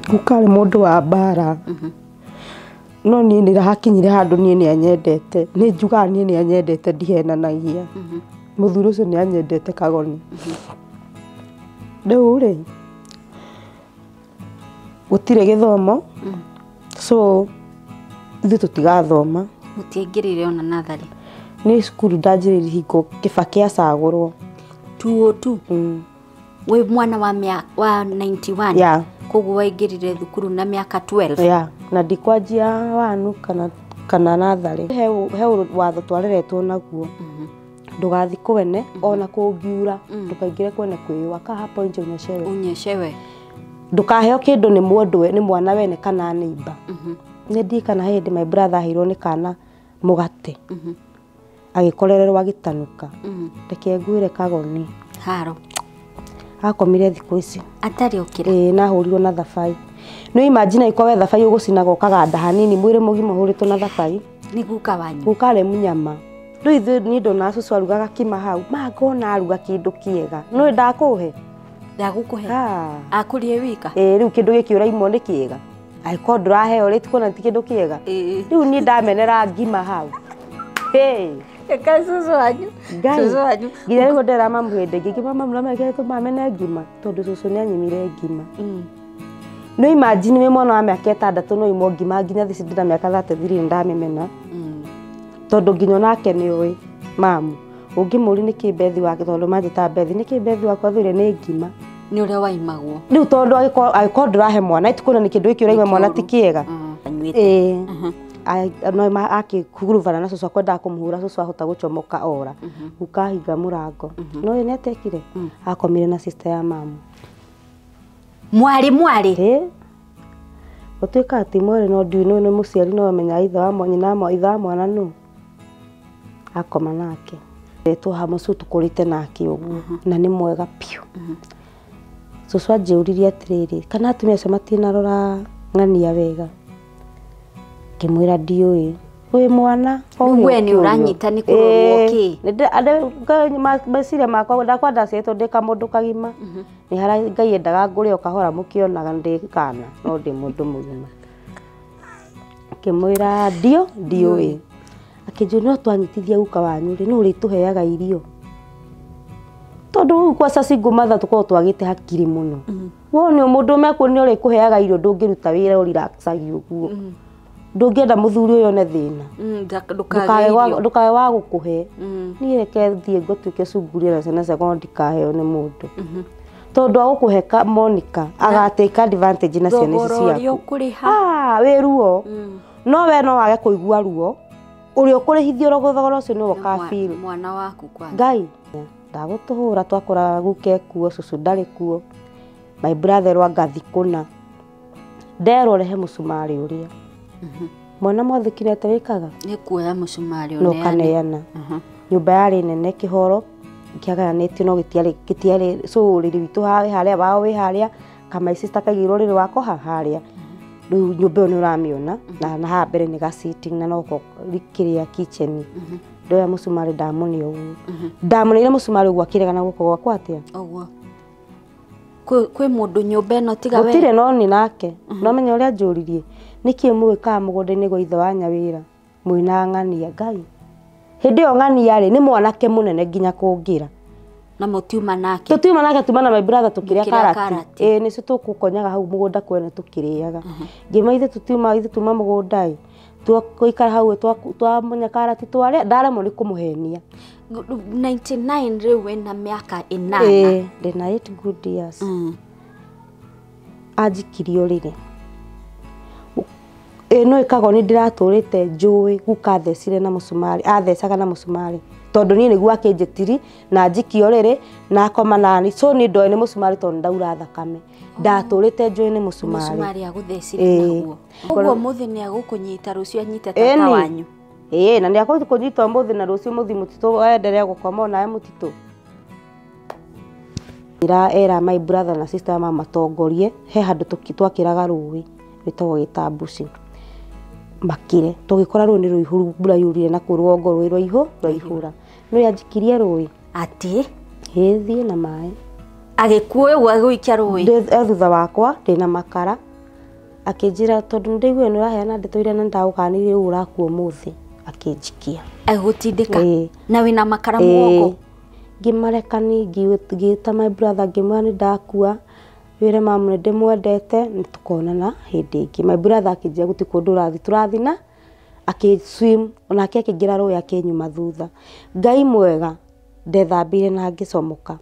Guka arĩ mũndũ wa mbara. No niĩ nĩ hakinyire handũ niĩ nĩ anyendete. Nĩ njugaga niĩ nĩ anyendete ndihenanagia. Mũthuri ũcio nĩ anyendete Kagoni. Rĩu rĩ gũtirĩ gĩthomo, so ithuĩ tũtigathoma. Mũtiaingĩrire ona natharĩ? Nĩ cukuru ndanjĩrĩirie hingo Kĩbakĩ acagũrwo. 202? Wĩ mwana wa wa 91? Yeah. Koguo waingĩrire thukuru na mĩaka 12? Yeah. Na ndikwanjia wanu kana natharĩ. He watho twareretwo naguo. Ndũgathiĩ kwene ona kũngiura, ndũkaingĩre kwene kwĩyũa ka hapo nje unyeshewe. Unyeshewe. Ndũkaheo kĩndũ nĩ mũndũ nĩ mwana wene kana neighbor. Nĩ ndirikana hĩndĩ my brother aheirwo nĩ kana mũgate. Agĩkorererwo agĩtanuka. Reke ngwĩre Kagoni. Haro. Akomire thikũ ici. Atarĩ okĩra. Ĩĩ na ahũrirwo na thabai. Nĩ imagine angĩkorwo we thabai ũgũcinaga ũkaganda hanini mwĩrĩ mũgima ũhũrĩtwo na thabai. Nĩ guka wanyu? Guka arĩ mũnyama. Rĩu ithuĩ niĩ ndona cũcũ arugaga kima hau, ma ngona aruga kĩndũ kĩega. Nĩũĩ ndakũhe? Ndagũkũhe? Akũrie wika? Ĩĩ rĩu kĩndũ gĩkĩ ũraimwo nĩ kĩega. Angĩkorwo ndũraheo rĩ tikuona ti kĩndũ kĩega. Rĩu niĩ ndamenera ngima hau. Hey. Eka cũcũ wanyu. Cũcũ wanyu. Nginya rĩu ndera mamu hĩndĩ ĩngĩ ngĩma mamu no tũmamene ngima tondũ cũcũ nĩ anyimire ngima. No imagine wĩ mwana wa mĩaka 6 no imwo ngima nginya thaici ndĩna mĩaka 33 ndamĩmena. Tondũ nginya onake nĩ ũĩ mamu ũngĩmũria nĩkĩ Bethi wake tondũ manjĩtaga Bethi nĩkĩ Bethi wakwa athũire nĩ ngima. Nĩ ũrĩa waimagwo. Rĩu tondũ angĩkorwo ndũrahe mwana ĩtikuona nĩ kĩndũ gĩkĩ ũraima mwana ti kĩega. Ĩĩ. No akĩhurubana na cũcũ akwendaga kũmũhũra cũcũ ahota gũcomoka ora. Guka ahinga mũrango. No ĩ nĩ atekire? Akomire na sister ya mamu. Mwarĩ mwarĩ? Ĩĩ. Gũtuĩka atĩ mwarĩ no ndiũĩ nĩ mũciari no amenya ithe wa nyina ithe wa mwana nũ. Akoma nake. Etwo hamwe cũcũ tũkũrĩte nake ũguo na nĩ mwega biũ. Cũcũ anjĩũririe atĩrĩrĩ kana atumia acio matinarora ng'ania wega. Ngĩmwĩra ndiũĩ. Wĩ mwana Rĩu we nĩ ũranyita nĩ kũrorwo kĩ? Meciria makwa ndakwa ndaciarĩtwo ndĩ kamũndũ kagima. Nĩ harĩa Ngai endaga ngũre o kahora mũkĩonaga ndĩ kana no ndĩ mũndũ mũgima. Ngĩmwĩra ndiũĩ. Akĩnjũria no twanyitithia guka wanyu rĩ nũ ũrĩtũheaga irio. Tondũ rĩu kwaca single mother tũkoragwo twagĩte hakiri mũno. Wone mũndũ ũmwe akuonia nĩ ũrĩkũheaga irio ndũngĩruta wĩra ũrelaxage ũguo. Ndũngĩenda mũthuri ũyũ one thĩna. Ndũkage wa gũkũhe. Niĩ reke thiĩ ngũtuĩke cunguria na ciana ciakwa no ndikaheo nĩ mũndũ. Tondũ agũkũhe Monica agatake advantage na ciana ici ciaku. Wĩ ruo. No we no wage kũigua ruo. Ũrĩa ũkũrĩhithia thogora ũcio nĩwe ũka feel. Mwana waku kwanza. Ngai ndagũtũhũra twakora guka ekuo cũcũ ndarĩ kuo. My brother wa ngathi kũna. Nderwo rehe mũcumarĩ ũrĩa. Mwana mwathĩki nĩ atĩa wĩkaga? Nĩ kuoya mũcumarĩ ũneane. Ũkaneana. Nyũmba yarĩ nene kĩhoro kĩagayanĩtio no gĩtiarĩ so ũrĩrĩ witũ harĩa wao wĩ harĩa kama sister kaigĩrwo ũrĩrĩ wako harĩa. Rĩu nyũmba ĩyo nĩ ũramĩona na haha mbere nĩ ga sitting na noko kĩrĩa kitchen. Ndoya mũcumarĩ ndamũne ũguo. Ndamũneire mũcumarĩ ũguo akĩrega na guoko gwakwa atĩa? Ũguo. Kwĩ mũndũ nyũmba ĩno tiga we? Gũtirĩ no nĩ nake. No menya ũrĩa anjũririe. Nĩkĩ mũgĩkaga mũgũnda-inĩ gwa ithe wa Nyawĩra mwĩna ng'ania Ngai. Hĩndĩ ĩyo ng'ania rĩ nĩ mwanake mũnene nginya kũngĩra. Na mũtiuma nake? Tũtiuma nake tuma na my brother tũkĩrĩa karati. Ĩĩ nĩcio tũkũkonyaga hau mũgũnda kwene tũkĩrĩaga. Ngĩma ithe tũtiuma ithe tuma mũgũnda ĩ. Twaikara hau twamunya karati twarĩa ndaremwo nĩ kũmũhenia. 99 rĩu wĩna mĩaka 8. Ĩĩ ndĩna 8 good years. Anjikirie ũrĩrĩ. Ĩno ĩkagwo nĩ ndĩratũrĩte njũĩ guka athecire na mũcumarĩ athecaga na mũcumarĩ tondũ niĩ nĩguo akĩnjĩtiri na njikio rĩrĩ na akoma nani so niĩ ndoĩ nĩ mũcumarĩ tondũ ndaura thakame ndatũrĩte njũĩ nĩ mũcumarĩ. Mũcumarĩ agũthecire naguo. Ũguo mũthĩ nĩ agũkũnyita rũciũ anyite tata wanyu. Ĩĩ na nĩ akũnyita ũmũthĩ na rũciũ mũthi mũtitũ endelee gũkoma onawe mũtitũ. Era my brother na sister mamatongorie he handũ twakĩraga rũĩ rwĩtagwo gĩtambuci. Makire tũgĩkora rũĩ nĩ rũihũru mbura yurire na kũu rũgongo rũĩ rwaihũra. No yanjikirie rũĩ. Atĩ? Ĩĩ thiĩ na maĩ. Agĩkuoya ũguo agĩgũikia rũĩ? Thutha wakwa ndĩna makara. Akĩnjĩra tondũ nĩndaigua nĩ ũraheana ndeto iria na ndagũkanire rĩu ũrakua ũmũthĩ. Akĩnjikia. Agũtindĩka. Na wĩna makara mũgongo. Ngĩmarekani ngĩta my brother ngĩmwĩra nĩ ndakua. Wĩre mamu nĩ ndĩmwendete nĩ tũkonana hĩndĩ ĩngĩ. My brother akĩnjĩra gũtirĩ kũndũ ũrathiĩ tũrathiĩ na akĩ swim onake akĩingĩra rũĩ akĩnyuma thutha. Ngai mwega ndethambire na ngĩcomoka.